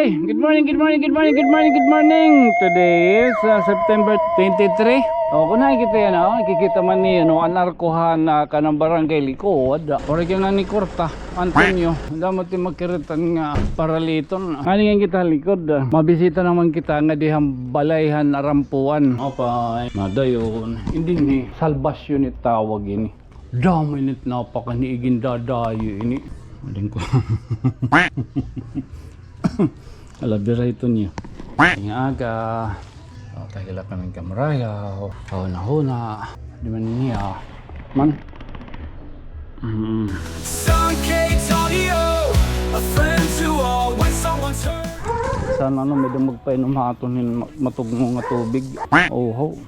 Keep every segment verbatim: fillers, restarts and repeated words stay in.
Good morning, good morning, good morning, good morning, good morning. Today is, uh, September twenty-three. O, kun nakikita yana, o, nakikita man niyo, no, an arko han, ah, kanan barangay likod. Waray ka ngani kwarta, Antonio. Damo it im makiritan nga paraliton. Ngani ngan kita ha likod, ah. Mabisita naman kita ngadi han balay han arampuan. Apay, madayon. Indi ini, salbasyon it tawag ini. Damo ini it napakanhi, igindadayo ini. Ading ko. Ala, bira ito niya. Nga aga. O, tagila kami kamarayaw. Huna-huna. Di man niya. Man. Mm. Sun Cakes Audio, a friend to all when someone's hurt. Sana, ano, may-ada magpainom ha aton hin ma-, matugmo nga tubig. Oho.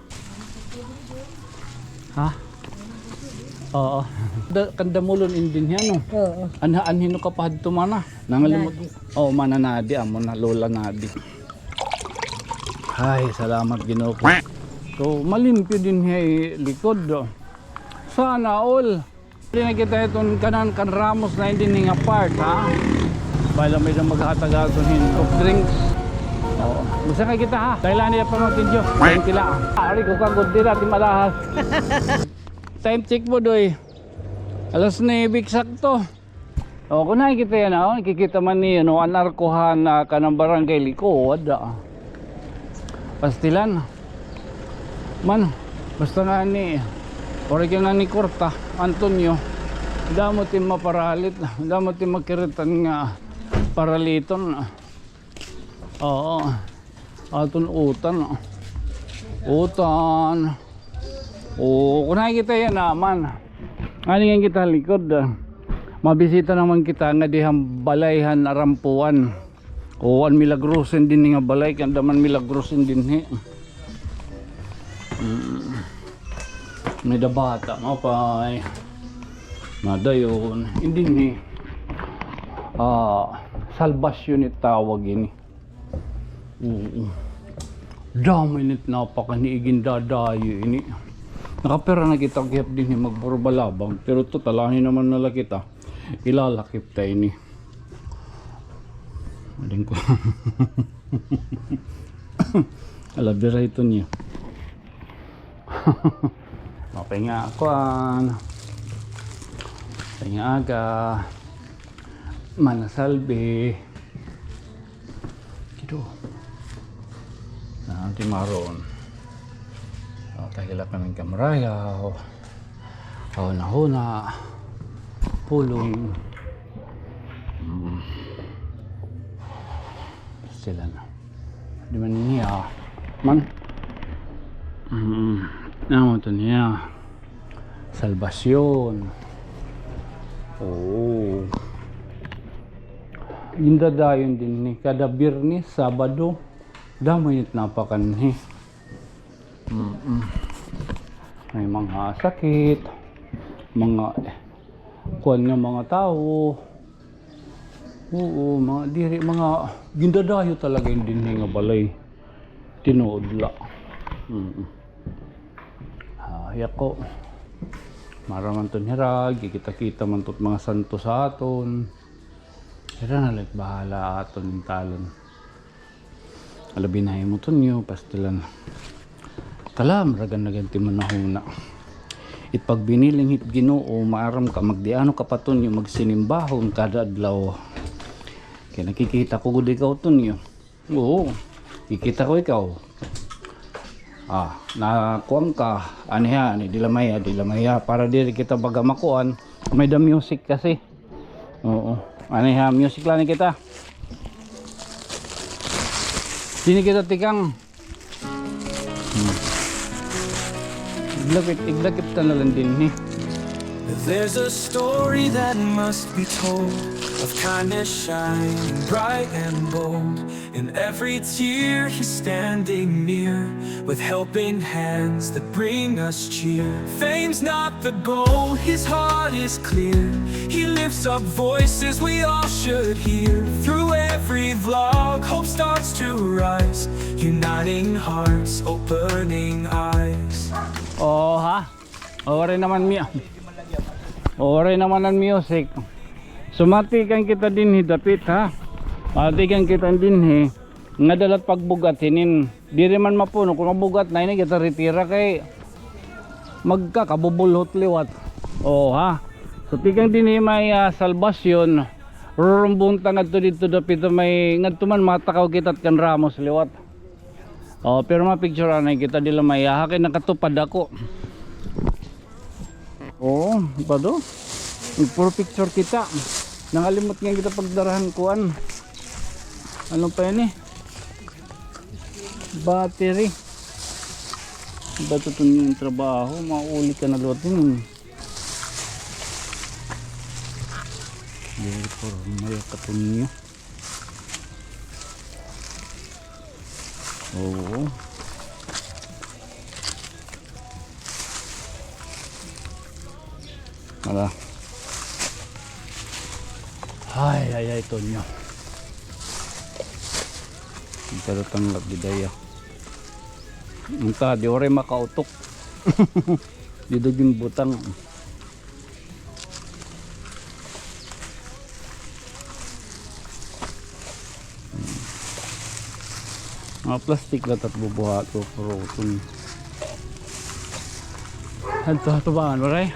Ha? Oo. Da-, kan Damulon indi niya, no? Oo. Anha, anhin no ka pa hadto, mana? Nangalimot. Nadi. Oo, mana Nadi, amo na, Lola Nadi. Ay, salamat, Ginoo ko. So, malimpyo dinhi ha likod, o. Sana all. Diri na kita hiton kanan kan Ramos na indi ini nga part, ha? Bala may-ada maghatag aton hin soft drinks. Oo. Basta kay kita, ha? Kailan niya pa matinjo? Thank you la. Ari ko kagod dira, ti malahas. Time check mo, Doy. Alas nuebe eksakto. O, kun nakikita yana, o, nakikita man niyo, no, an arko han, ah, kanan barangay likod, ah. Pastilan. Man, basta ngani, waray ka ngani kwarta, Antonio. Damo it im maparalit, damo it im makiritan nga paraliton. Oo. Aton utan. Utan. O, kun nakikita yana, man. Ngani ngan kita ha likod, ah. Mabisita naman kita ngadi han balay han arampuan. O, an Milagrosin dinhi nga balay, kay anda man Milagrosin dinhi. Mm. May-ada bata, maupay. Madayon. Indi ini. Ah, salbasyon it tawag ini. Oo. Damo ini it napakanhi, igindadayo ini. Nakapira na kita gihap dinhi magburbalabag, pero total, anhi naman na la kita. Ilalakip ta ini. Ading ko. Ala, bira ito niya. Maupay nga kuan. Maupay nga aga. Mana Salvi. Kito. Na, timaron. O, tagila kami kamarayaw. Huna-huna. Pulong. Mm. Sila na. Di man niya. Man. Mm. Ano to niya? Salbasyon. Oo. Gindadayon dinhi kada Biyernes, Sabado. Damo ini it napakanhi. Mm-mm. May mga sakit, mga, eh, kuan nga mga tawo. Oo, mga diri, mga gindadayo talaga ini dinhi nga balay. Tinuod la. Mm. Ah, yako. Mara man ton hira, gikita-kita man tot mga santo sa aton. Hira na la it bahala aton talon. Alabi na himo ton niyo, pastilan. Kalam, ragan-ragan ti manahuna. It pagbiniling hit Ginoo, maaram ka, magdiano ka pa ton niyo, magsinimbahon kada adlaw. Kay nakikita ko gud ikaw ton niyo. Oo, kikita ko ikaw. Ah, nakuan ka, aniha, ani, di la mahiya, di la mahiya. Para diri kita baga makuan, may-ada music kasi. Oo. Aniha, music la ni kita. Sini kita tikang. Hmm. Iglakip, iglakip ta na lang dinhi. There's a story that must be told of kindness shining bright and bold. In every tear, he's standing near, with helping hands that bring us cheer. Fame's not the goal, his heart is clear. He lifts up voices we all should hear. Through every vlog, hope starts to rise, uniting hearts, opening eyes. Oh, ha? O, waray naman mi-, o, waray naman an music. Sumati kan kita dinhi dapit, ha? Ah, tikang kita dinhi. Nga dalat pagbugat hinin. Diri man mapuno kon mabugat na ini kita ritira kay magkakabubulhot liwat. Oh, ha. So tikang dinhi may, ah, Salvacion. Rurumbong ta ngadto didto dapita may ngadto man matakaw kita kan Ramos liwat. Oh, pero ma-picture anay kita dila may aha kay nakatupad ako. Oo, pa do. Nagpuro picture kita. Nangalimot nga kita pagdarahan kuan. Ano pa yan eh? Battery. Bato to yung trabaho. Mauli ka na lutin. Very formal ka to niya. Oo. Ala. Ay, ay, ay, Tonyo. Ang talatang lagi daya. Ang ta, di oray makautok. Di daging butang. Mga plastic la tat bubuhat ko, pero kun hadto, hadto ba, ano, ray?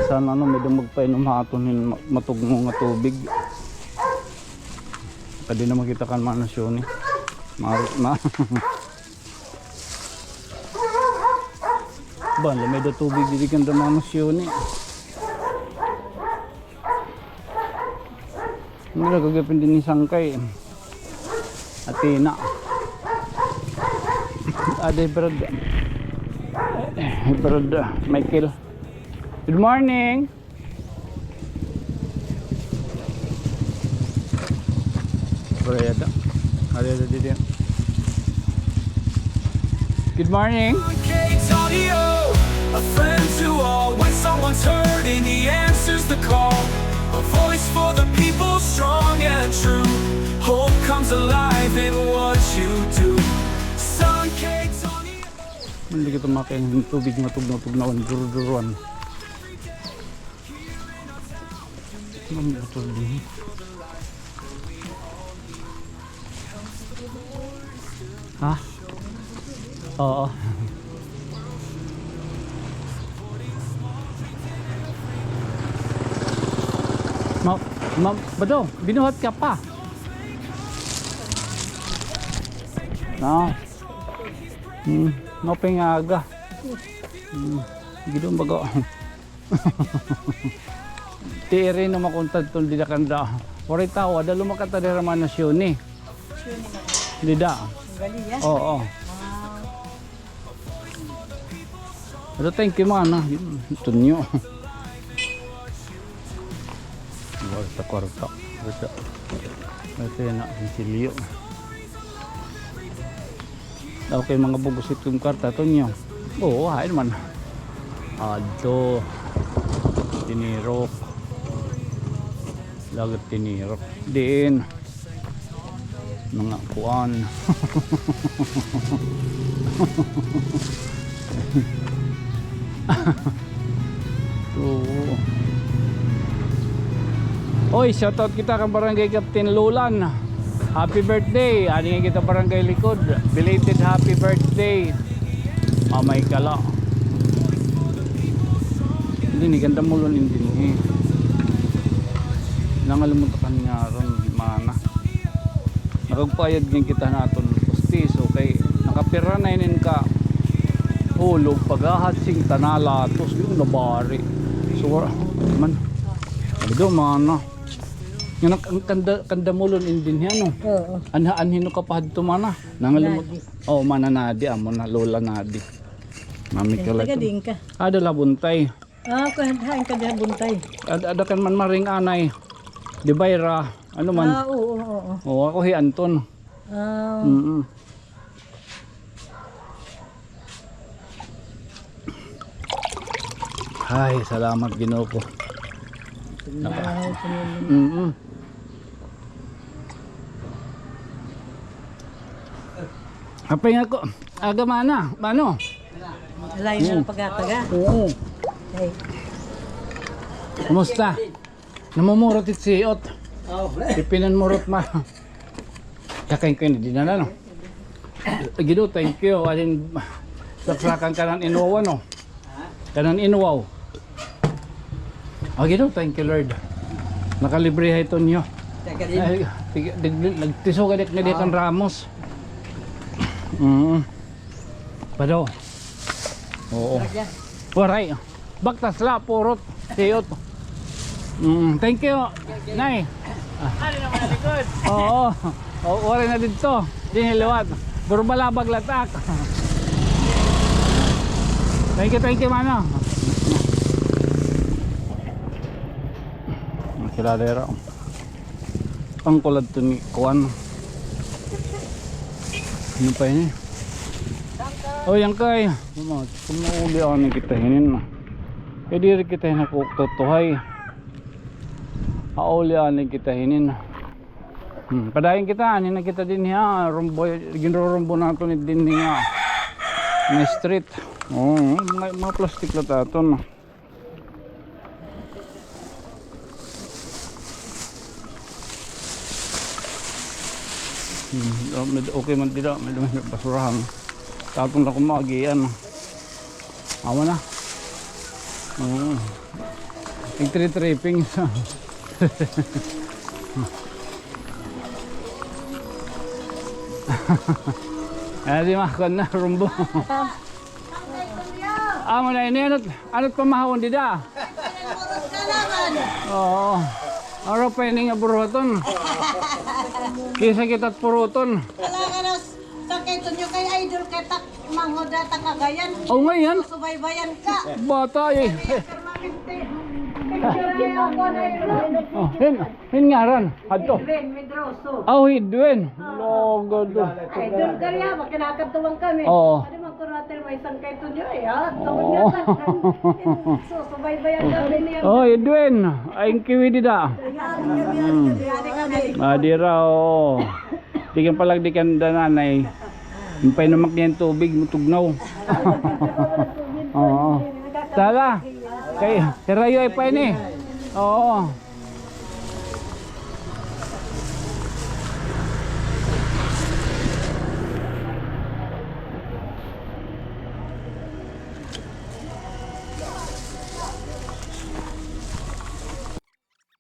Sana, ano, may dang magpainom ha aton hin ma-, matugno nga tubig. Kadi na makita kan Mana Sioni. Ma-, ma-, Ba, lamay da tubig didi kan Mana Sioni. Nila kagapin din ni Sangkay. Athena. Ade, Brad. Brad, Michael. Good morning. Wala yata. Wala yata dito yan. Good morning. K T N O, a friend to all. When someone's hurting, he answers the call. A voice for the people, strong and true. Hope comes alive in what you do. Sun K T N O. Hindi kita makain tubig matug-matug na duro-duruan. Ano ba ito din? Ha? Oo. Ma-, ma-, Bado, binuhat ka pa. No. Hmm, mapingaga. Hmm, gidong baga. Ti iri no makuntad ton dida kanda. Waray tawo, ada lumakad ta dira Mana Sioni. Sioni na. Dida. Gali, ya? Oo. Ah. Ada, thank you, Mana. Tunyo. Kwarta, kwarta. Kwarta. Ito yan na, sinsilyo. Okay, mga bugos itong karta, Tonyo. Oo, hain man. Adto. Tinirok. Dagat tinirok. Diin. Mga kuan. Oo. Oy, shoutout kita kan Barangay Captain Lulan. Happy birthday. Adi nga kita Barangay Likod. Belated happy birthday. Mamay kala. Dinhi, ganda mo lon in dinhi. Nangalimot kan ngaran, Mana. Nakagpayad ngin kita naton pustiso kay nakapira na inin ka hulog paghahat sing tanala tos yung nabari. So, man. Ado, Mana. Nga nak-, ang kanda, kanda mo lon in dinhi, ano? Oo. Anha, anhino ka pa hadto, Mana? Nangalimot. Nadi. Oh, Mana Nadi, amo na, Lola Nadi. Mami ka la. Taga diin ka? Ada la Buntay. Ah, kuan, hain ka diha Buntay? Ad-, ada kan man maring anay. Di Bayra, ano man. Ah, oo, oo, oo. Oo, ako hi Anton. Ah. Mm-mm. Ay, salamat, Ginoo ko. Salamat, Ginoo. Mm-mm. Apay nga ko, aga, Mana, mano? Layo na pagkataga. Oo. Ay. Kumusta? Namumurot it siot. Ipinan mo rot ma. Kakain ko ini, di na, no? Gido, thank you. Alin, saksakan ka nan inuwaw, no? Kanan inuwaw. Ah, Ginoo, thank you, Lord. Nakalibre ha ito niyo. Ay, tig-, dig-, nagtiso ka dik nga di kan Ramos. Mm. Pado. Oo. Waray. Baktas la, purot. Siyot. Mm, thank you, Nay. Ari naman na likod. Oo. O, waray na didto. Dinhi liwat. Puro balabag latak. Thank you, thank you, mano. Ang kilala yara. Ang kulad to ni kuan. Ano pa ini? O, yan kay. Kung mauli ani kita hinin. Eh, diri kita hin ako tutuhay. Auli ani kita hinin. Hmm, padayon kita, ani na kita dinhi, ha, rumbo, ginrurumbo naton dinhi nga, nga street. Oo, mga, mga plastic la aton. Hmm, oh, med-, okay man dida, med-, med-, basurahan. Aton la kumagi, ano. Awa na. Mm. Nagtri-tripping sa. Ah, di ma, kuan na, rumbo. Amo na ini, ano't, ano't pamahawon dida? Oo. Aro pa ini nga buruhaton. Kisa kita't puruton. Talaga na, Sangkay Tonyo kay idol kay tak manghod ha Cagayan. O, ngay-an? Subaybayan ka. Bata, eh. Permanente. Picture ay ako na yun. O, hin, hin ngaran, hadto. Edwin Medroso. Aw, Edwin. Logod. Idol ka niya, makinakadtuan kami. Oo. Ano man ko natin may Sangkay Tonyo, eh, ha? Oo. So, subaybayan kami niya. O, Edwin, ay, ang kiwi dida. Yan, yan, yan. Hmm. Yan, yan, yan. Ah, dira, oo. Di kan palag, di kan dananay. Painumak niyan tubig, mutugnaw. Oo. Sala. Kay, karayo ay pa ini. Oo.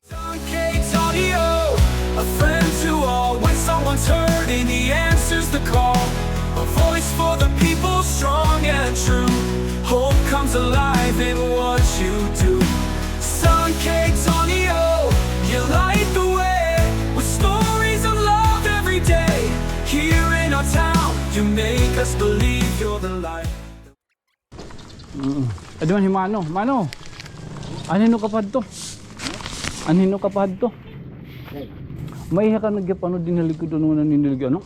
Sun Cakes Audio, a friend to all. When someone's hurting, he answers the call. A voice for the people, strong and true. Hope comes alive in what you do. Sun Cakes Audio, you light the way with stories of love every day. Here in our town, you make us believe you're the light. Mm. Adi man hi Mano. Mano. Anhin ka pa hadto? Anhin ka pa hadto? May-ada ka nagyapano dinhi ha likod, ano, naninilgi, ano?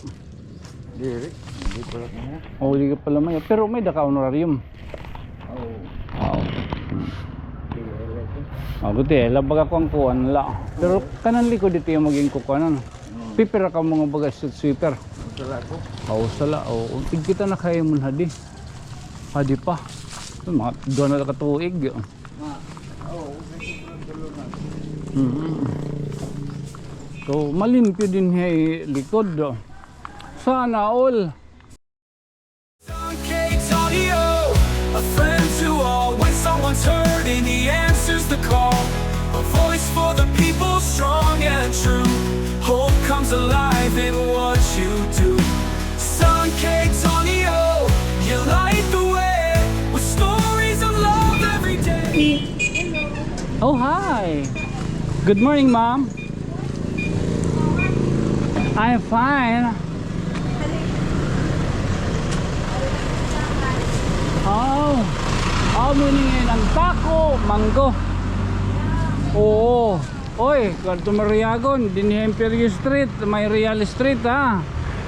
Diri. Diri pa la kami. O, diri pa la may-ada. Pero may-ada ka honorarium. Oo. Wow. Diri, diri. O, guti, eh, labag ako an kuan la. Pero kanan likod dito yung maging kukuanan. Mm. Pipira ka mga baga street sweeper? Usa la ako. O, usa la. O, tigkita na kay mon hadi. Hadi pa. Mga duha na ka tuig. Mm. So, malimpyo dinhi ha likod, o. Sana all. Sun Cakes Audio, a friend to all. When someone's hurting, he answers the call. A voice for the people, strong and true. Hope comes alive in what you do. Sun Cakes Audio, you light the way with stories of love every day. Oh, hi. Good morning, ma'am. I'm fine. Oh. Amo ini ngay-an an Taco Mango. Oo. Oy, kadto Mariagon, dinhi ha Imperio Street, may Real Street, ha.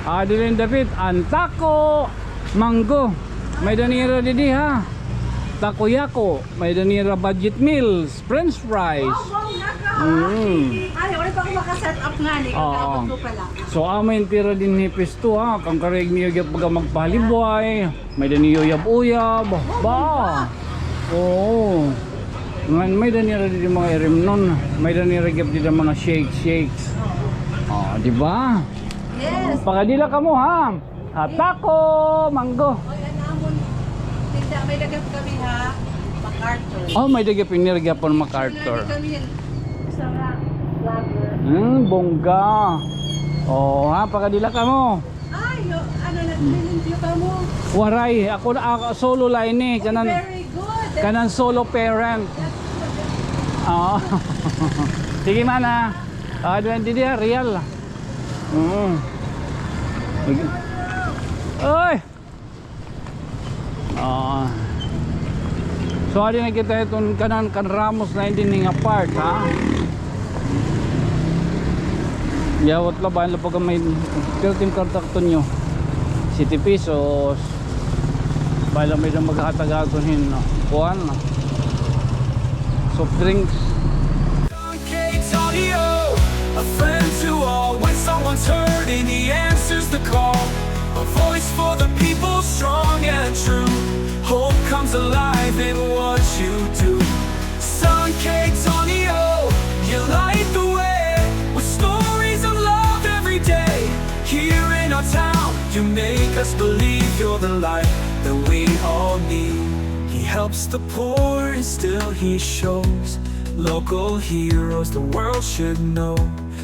Ah, dili dapit, an Taco Mango. May-ada nira didi, ha. Takoyaki, may-ada nira budget meals. French fries. Wow, wow, naka. Mm. Ay, wala pa ako maka-set up nga, ni. Oo. Kakabot ko pa la. So, amo ini tira dinhi pwesto, ha. Kan karuyag niyo gyud baga magpahalibuay, may-ada niyo uyab-uyab. Wow, ba? Oo. Ngan may-ada nira didi mga irimnon. May-ada nira gihap didi mga shake, shakes. Oh, di ba? Yes. Pakadila kamo, ha? Ha, taco, mango. Oy, an amon tinda, may-ada gihap kami, ha? MacArthur. Oh, may-ada gihap nira gihapon MacArthur. Lagi kami yan. Isa nga vlogger. Hmm, bongga. Oh, ha, pakadila kamo. Ay, yo, ano, naglilimpyo kamo? Waray, ako na, ako, solo la ini, kanan, very good. Kanan solo parent. Oo. Sige man, ha. Ah, didi, didi, ha, real. Mm. Oy! Ah. So, adi na kita iton kanan kan Ramos na dinhi nga part, ha? Yawat la, bangin la pagka may thirteen karta, Tonyo. Siyete pesos. Bangin la may-ada maghatag aton hin, no? Kuan, no? Soft drinks. Don K Tonyo, a friend to all. When someone's hurting, he answers the call. A voice for the people, strong and true. Hope comes alive in what you do. San K Tonyo, you light the way with stories of love every day. Here in our town, you make us believe you're the light that we all need. He helps the poor, and still he shows local heroes the world should know.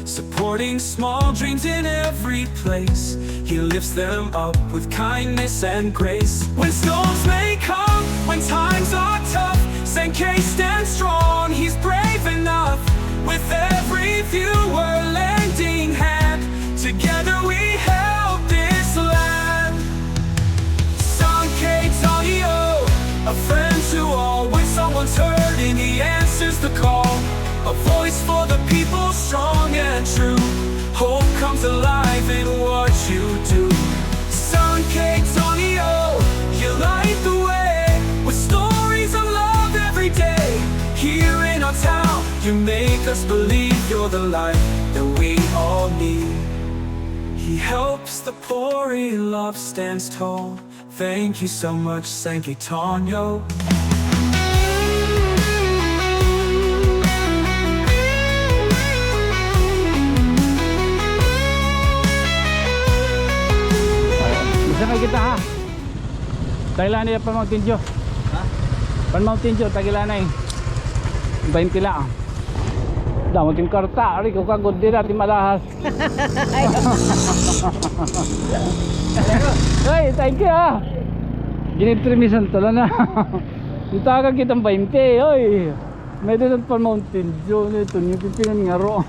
Supporting small dreams in every place, he lifts them up with kindness and grace. When storms may come, when times are tough, San K stands strong, he's brave enough. With every viewer lending hand, together we help this land. San K Tonyo, a friend to all. When someone's hurting, he answers the call. A voice for the people, strong and true. Hope comes alive in what you do. San K Tonyo, you light the way with stories of love every day. Here in our town, you make us believe you're the light that we all need. He helps the poor, he love stands tall. Thank you so much, San K Tonyo. Bisa kay kita, ha? Tagila na iya pan Mountain Dew. Ha? Pan Mountain Dew, tagila na eh. Baynte la. Damo tin karta, ari ko kagod dida, ti malahas. Ay, thank you, ah. Ginidtrimisan tala na. Ang taga kitang baynte, oy. May dito pa Mountain Dew, ito niyo pipinangaro.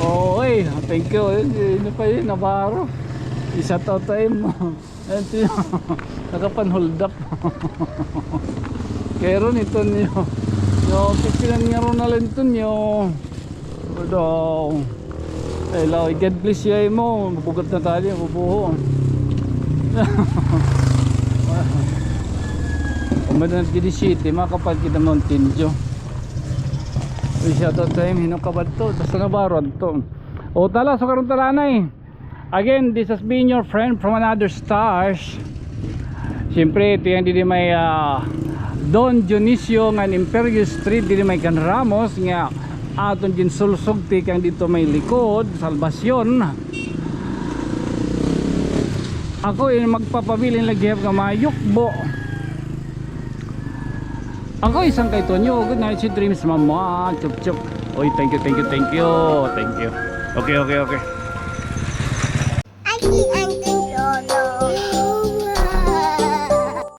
Oy, thank you. Ano pa yun, Navarro? Isa to time. Ayan, tiyo. Nakapanhold up. Kay ron ito niyo. Yo, pipinangaro na lang ito niyo. Daw. Ay, law, God bless you, ay mo. Mabugat na tayo, bubuho. Umadan at gidi city, makapag kita Mountain Dew. Uy, shout out sa him, hino ka ba to? Basta Navarro to. O, tala, so karon tala na eh. Again, this has been your friend from another stars. Siyempre, ito yan, didi may, ah, Don Dionisio ngan Imperio Street, didi may kan Ramos, nga aton ginsulsog tikang dito may likod, Salvacion. Ako, in magpapabilin lagi nga mayukbo. Ako, isang kay Tonyo. Good night, sweet dreams, mama. Chup, chup. Oy, thank you, thank you, thank you. Thank you. Okay, okay, okay.